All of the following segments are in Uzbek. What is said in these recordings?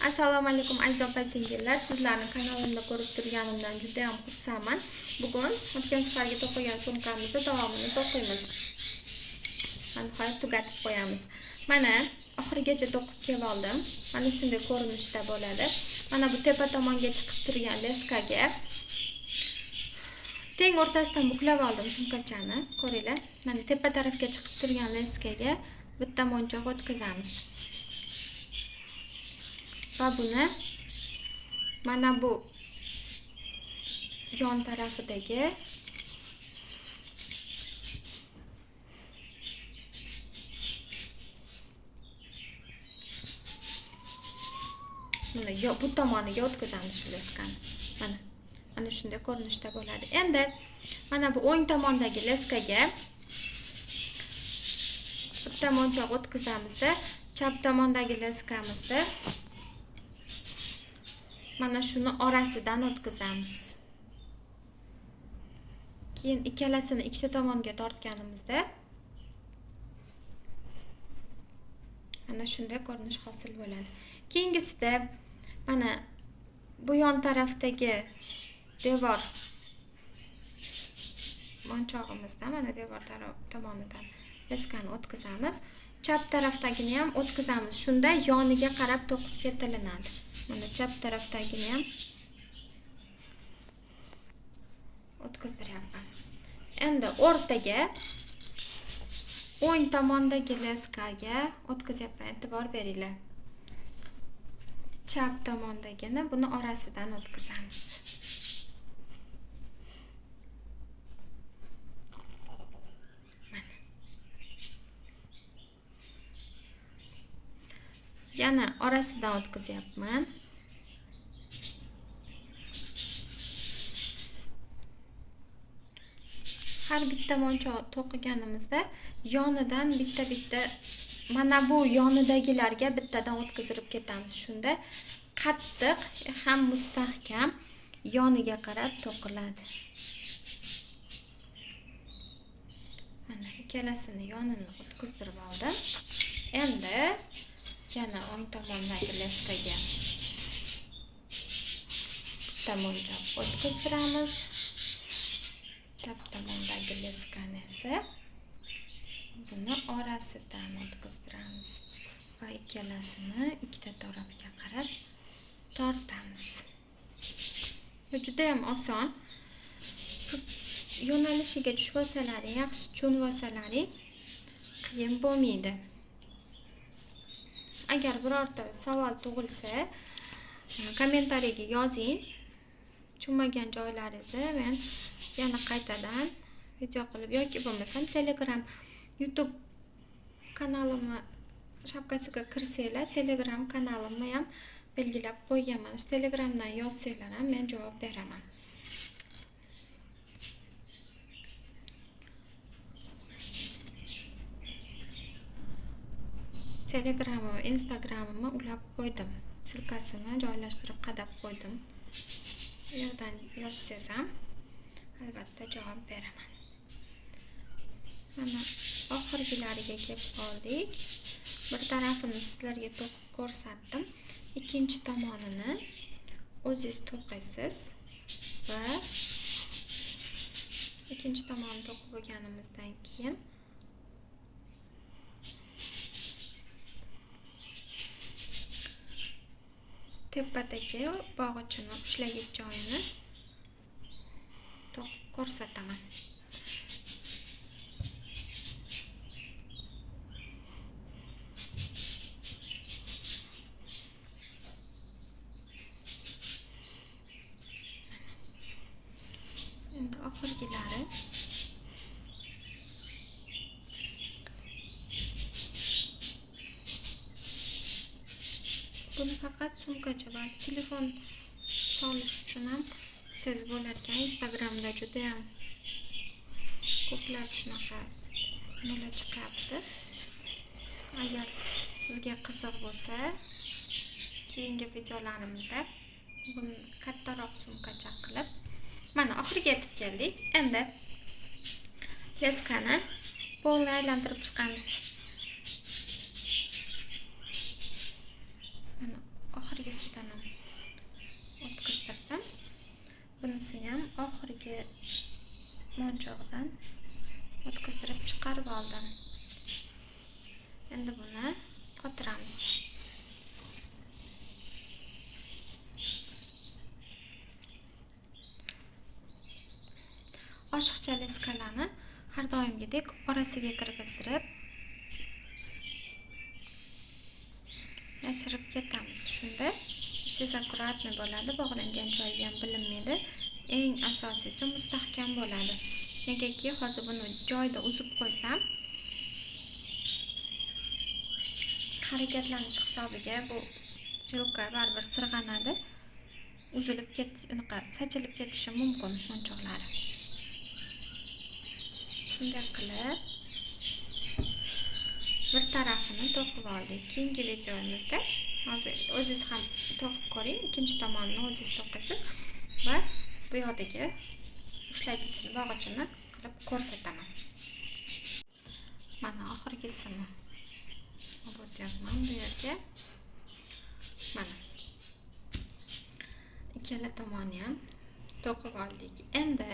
Assalomu alaykum aziz opa-singillar. Sizlarni kanalimda ko'rib turganimdan juda ham xursandman. Bugun o'tgan safargi to'qigan sumkamizni davomini to'qiymiz. Nihoyat tugatib qo'yamiz. Mana oxirigacha to'qib kelib oldim. Mana shunday ko'rinishda bo'ladi. Mana bu tepa tomonga chiqib turgan leskaga teng o'rtasidan buklab oldim sumkachani. Ko'ringlar. Mana tepa tarafga chiqib turgan leskaga bitta monchoq o'tkazamiz. Va buni mana bu yon tarafidagi buni bu tomoniga o'tkazamiz shu leskani. Mana shunday ko'rinishda bo'ladi. Endi mana bu o'ng tomondagi leskaga bitta monchoq o'tkazamizda, chap tomondagi leskamizda mana shuni orasidan o'tkazamiz. Keyin ikkalasini ikkita tomonga tortganimizda mana shunday ko'rinish hosil bo'ladi. Keyingisida mana bu yon tarafdagi devor monchog'imizda mana devor tomonidan leskani o'tkazamiz. Chap tarafdagini ham o'tkazamiz. Shunda yoniga qarab to'qib ketilinadi. Mana chap tarafdagini ham o'tkazdiryapman. Endi o'rtaga o'ng tomondagi leskaga o'tkazyapman. E'tibor beringlar. Chap tomondagini buni orasidan o'tkazamiz. Yana orasidan o'tkazyapman. Har bitta monchoq to'qiganimizda yonidan bitta-bitta mana bu yonidagilarga bittadan o'tkazib ketamiz. Shunda qattiq ham mustahkam yoniga qarab to'qiladi. Mana ikkalasini yonini o'tkazdirib oldim. Endi yana o'ng tomondagi leskaga bitta monchoq o'tkazdiramiz. Chap tomondagi leskani esa buni orasidan o'tkazdiramiz va ikkalasini ikkita tarafga qarab tortamiz. Bu juda ham oson. Yo'nalishiga tushib olsalaring, yaxshi tushunib olsalaring qiyin bo'lmaydi. Agar birorta savol tug'ilsa, kommentariyaga yozing. Tushunmagan joylaringizni men yana qaytadan video qilib yoki bo'lmasam Telegram, YouTube kanalimni shapkasiga kirsanglar, Telegram kanalimni ham belgilab qo'yganman. Shu Telegramdan yozsanglar ham men javob beraman. Telegram'ı va Instagram'ımı ulab qo'ydim. Silkasini joylashtirib qadab qo'ydim. Bu yerdan yozsangiz ham albatta javob beraman. Mana oxirgilariga kelib qoldik. Bir tarafini sizlarga to'qib ko'rsatdim. Ikkinchi tomonini o'zingiz to'qiysiz va ikkinchi tomonini to'qib bo'lganimizdan keyin tepadagi bog'ichini ushlagich joyini to'qib ko'rsataman. Endi oxirgilari buni faqat sumkacha va telefon solish uchun ham siz bo'larkan. Instagramda juda ham ko'plab shunaqa nimalar chiqyapti. Agar sizga qiziq bo'lsa, keyingi videolarimda buni kattaroq sumkacha qilib mana oxiriga yetib keldik. Endi leskani polni aylantirib chiqamiz. Mana oxirgi Oxirgisidan ham o'tkazdirdim. Bunisi ham oxirgi monchog'idan o'tkazdirib chiqarib oldim. Endi buni qotiramiz. Oshiqcha leskalarni har doimgidek orasiga kirgizdirib yashirib ketamiz. Shunda ishingiz akkuratniy bo'ladi, bog'langan joyi ham bilinmaydi. Eng asosiysi mustahkam bo'ladi. Negaki hozir buni joyida uzib qo'ysam, harakatlanish hisobiga bu jilka baribir sirg'anadi, uzilib unaqa sachilib ketishi mumkin monchoqlari. Shunday qilib bir tarafini to'qib oldik. Keyingi videomizda hozir o'zingiz ham to'qib ko'ring, ikkinchi tomonini o'zingiz to'qiysiz va bu yoqdagi ushlagichini, bog'ichini qilib ko'rsataman. Mana oxirgisini olib o'tyapman bu yerga. Mana ikkala tomonni ham to'qib oldik. Endi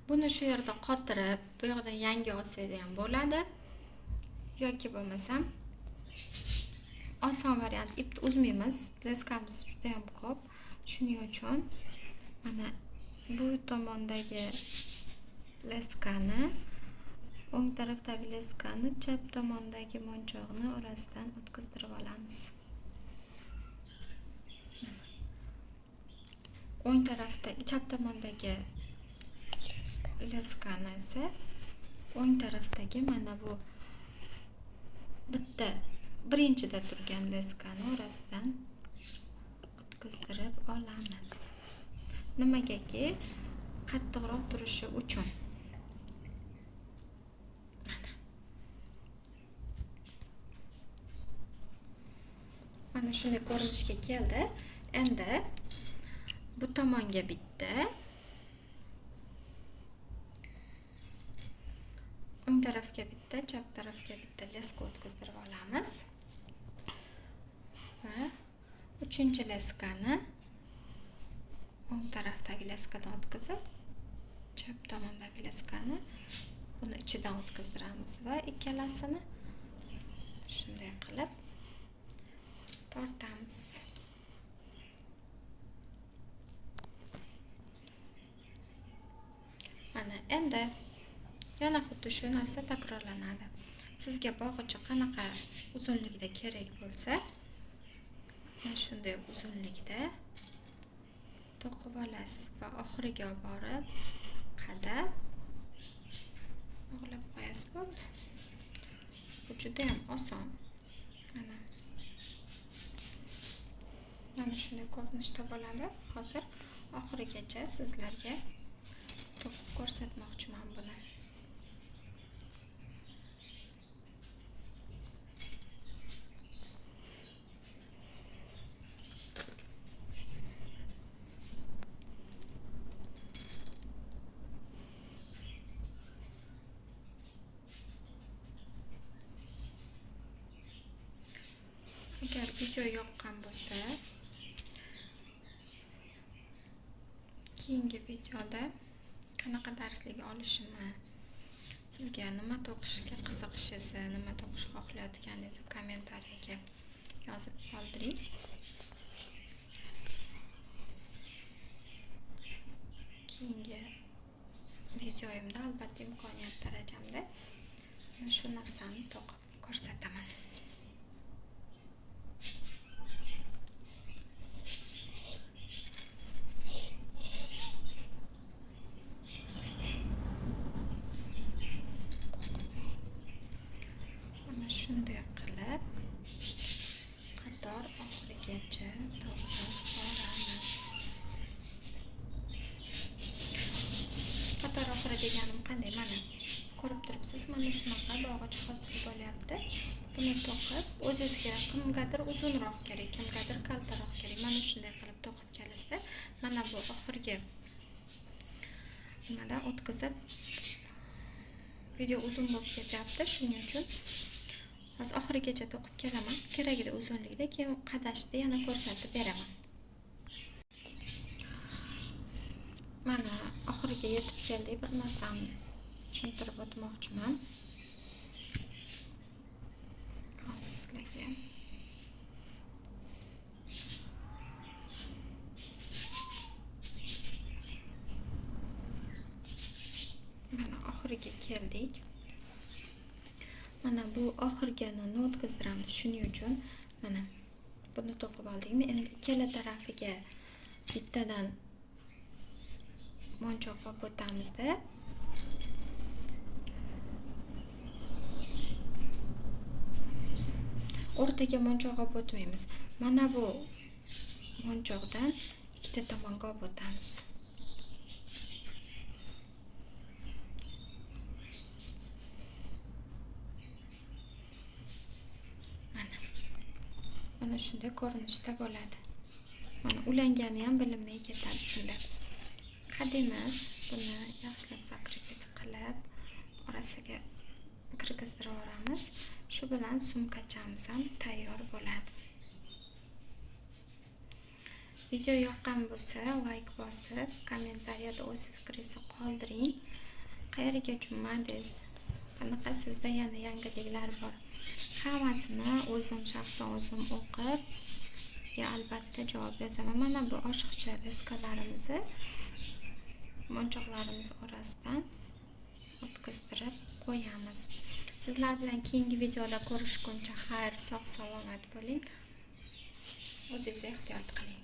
buni shu yerda qotirib, bu yoqda yangi olsangiz ham bo'ladi. Yoki bo'lmasam oson variant, ipni uzmaymiz. Leskamiz juda ham ko'p. Shuning uchun mana bu tomondagi leskani, o'ng tarafdagi leskani chap tomondagi monchoqni orasidan o'tkazdirib olamiz. O'ng tarafda, chap tomondagi leskani esa o'ng tarafdagi mana bu bitta birinchida turgan leskani orasidan o'tkazdirib olamiz. Nimagaki qattiqroq turishi uchun. Mana. Mana shunday ko'rinishga keldi. Endi bu tomonga bitta, o'ng tarafga bitta, chap tarafga bitta leska o'tkazdirib olamiz. Va uchinchi leskani o'ng tarafdagi leskadan o'tkazib, chap tomondagi leskani buni ichidan o'tkazdiramiz va ikkalasini shunday qilib tortamiz. Mana endi yana xuddi shu narsa takrorlanadi. Sizga bog'ichi qanaqa uzunlikda kerak bo'lsa, mana shunday uzunlikda to'qib olasiz va oxiriga olib borib qadab bog'lab qo'yasiz, bo'ldi. Bu juda ham oson. Mana shunday ko'rinishda bo'ladi. Hozir oxirigacha sizlarga to'qib ko'rsatmoqchiman buni. Agar video yoqqan bo'lsa, keyingi videoda qanaqa darslik olishimni, sizga nima to'qishga qiziqishingizni, nima to'qish xohlayotganingizni kommentariyaga yozib qoldiring. Keyingi videoyimda albatta imkoniyat darajamda shu narsani to'qib ko'rsataman. Mana shunday qilib qator oxirigacha to'qib boramiz. Qator oxiri deganim qanday? Mana ko'rib turibsiz, mana shunaqa bog'ich hosil bo'lyapti. Buni to'qib o'zingizga kimgadir uzunroq kerak, kimgadir kaltaroq kerak. Mana shunday qilib to'qib kelasizda, mana bu oxirgi nimadan o'tkazib, video uzun bo'lib ketyapti, shuning uchun Hozir oxirigacha to'qib kelaman. Keragida uzunlikda, keyin qadashni yana ko'rsatib beraman. Mana oxiriga yetib keldik. Bir narsani tushuntirib o'tmoqchiman. Hozir sizlarga mana oxiriga keldik. Mana bu oxirgini o'tkazdiramiz. Shuning uchun mana buni to'qib oldikmi? Endi ikkala tarafiga bittadan monchoq olib o'tamizda. O'rtaga monchoq olib o'tmaymiz. Mana bu monchoqdan ikkita tomonga olib o'tamiz. Mana shunday ko'rinishda bo'ladi. Mana ulangani ham bilinmay ketadi shunda. Qadimiz buni yaxshilab zakrypit qilib orasiga kirgizdirib yuboramiz. Shu bilan sumkachamiz ham tayyor bo'ladi. Video yoqqan bo'lsa like bosib, kommentariyada o'z fikringizni qoldiring. Qayerga tushunmadingiz? Qanaqa sizda yana yangiliklar bor? Hammasini o'zim shaxsan o'zim o'qib, sizga albatta javob yozaman. Mana bu oshiqcha leskalarimizni monchoqlarimiz orasidan o'tkazdirib qo'yamiz. Sizlar bilan keyingi videoda ko'rishguncha xayr, sog' salomat bo'ling. O'zingizni ehtiyot qiling.